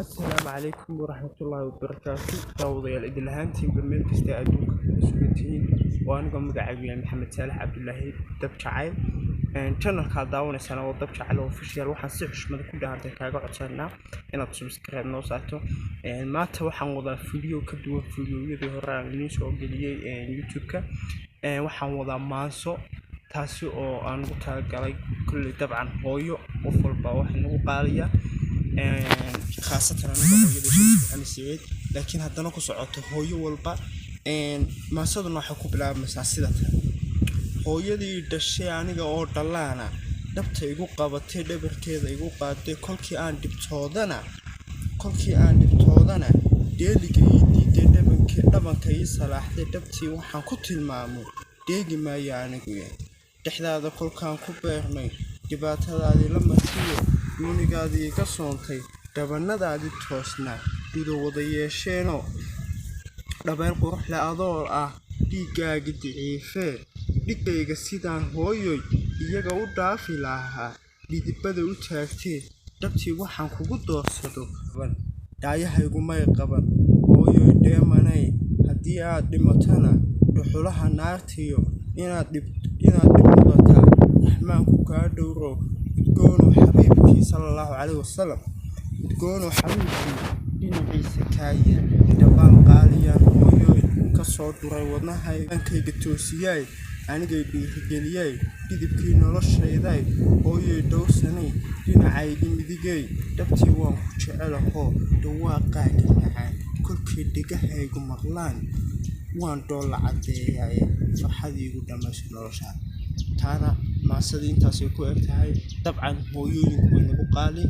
Asalaamu calaykum waraxmatullaahi wabarakaatu. Daawadayaal, idin ahaantiinba meel kasta adduunka ku sugan tihiin, waa anigoo magacaygu yahay Maxamed Saalax Cabdulaahi Dab Jacayl. Channelka aad daawanaysaan oo Dab Jacayl Official. Waxaan si xushmada ku dhahantay kaaga codsanaa inaad subscribe noo saarto. Maanta waxaan wadaa video ka duwan videoyadii hore aan idiin soo geliyey YouTube-ka. Waxaan wadaa maanso, taasi oo aan ugu talagalay kulley dabcan hooyo. Qof walba wax nagu qaaliya, khaasatan aniga hooyada Sheekh Maxamed Siciid, laakiin haddana ku socoto hooyo walba. Maansaduna waxay ku bilaabmaysaa sida tan: Hooyadii dhashay aniga oo dhallaana, dhabta igu qabatay, dhabarkeeda igu qaaday, kolkii aan dhibtoodana dheeliga ii diiday, dhabanka ii salaaxday, dhabtii waxaan ku tilmaamo dheegi maayo anigu. Dhexdaada kolkaan ku beernay, dhibaatadaadii la martiyo, dhuunigaadii iga soontay, dhabanadaadii toosnaa dudo wada yeesheenoo, dhabeel quruxleh adoo ah dhiiggaagii daciifee, dhigayga sidaan hooyoy iyaga u dhaafi lahaa dhidibada u taagtee, dhabtii waxaan kugu doorsado dhaayahaygu may qaban. Hooyoy dheemanay, haddii aad dhimatana dhuxulaha naartiyo inaad dhib mudataa, Raxmaanku kaa dhowro. Udgoonow xabiibkii sala allahu calayhi wasalam, udgoonow xabiibkii dhinaciisa kaa yaal. Dhabaal qaaliyaan hooyoy ka soo dhuray wadnahaynkayga toosiyaay, anigay dhiirigeliyay, dhidibkii noloshayday, hooyoy dhowrsanay, dhinacaygii midigay, dhabtii waan ku jecelahoo dhawaaqaaga macaan kolkay dhegahaygu maqlaan waan dhoolla caddeeyaaye, farxadiigu dhammayso noloshaa. Taana maasadii intaasay ku eg tahay. Dabcan hooyooyinku way nagu qaali.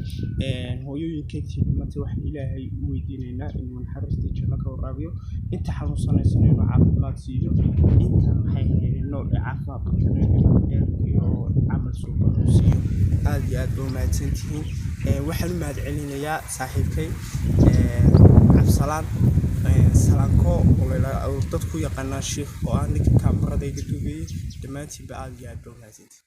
Hooyooyinka intii dhimatay waxaan Ilaahay u weydiinaynaa inuu naxariistii janno ka waraabiyo, inta xanuunsanaysana inuu caafimaad siiyo, inta maxay ahayd nool ee caafimaad qabtana inuu dheer iyo camal suuban uu siiyo. Aad iyo aad ba umahadsantihiin. Waxaan u mahad celinayaa saaxiibkay Cabsalaan Salaanko oo dadku yaqaanaa Shiikh, oo ah ninka kaamarada iga duubayay. Dhammaantiinba aad iyo aad ba umahadsantihiin.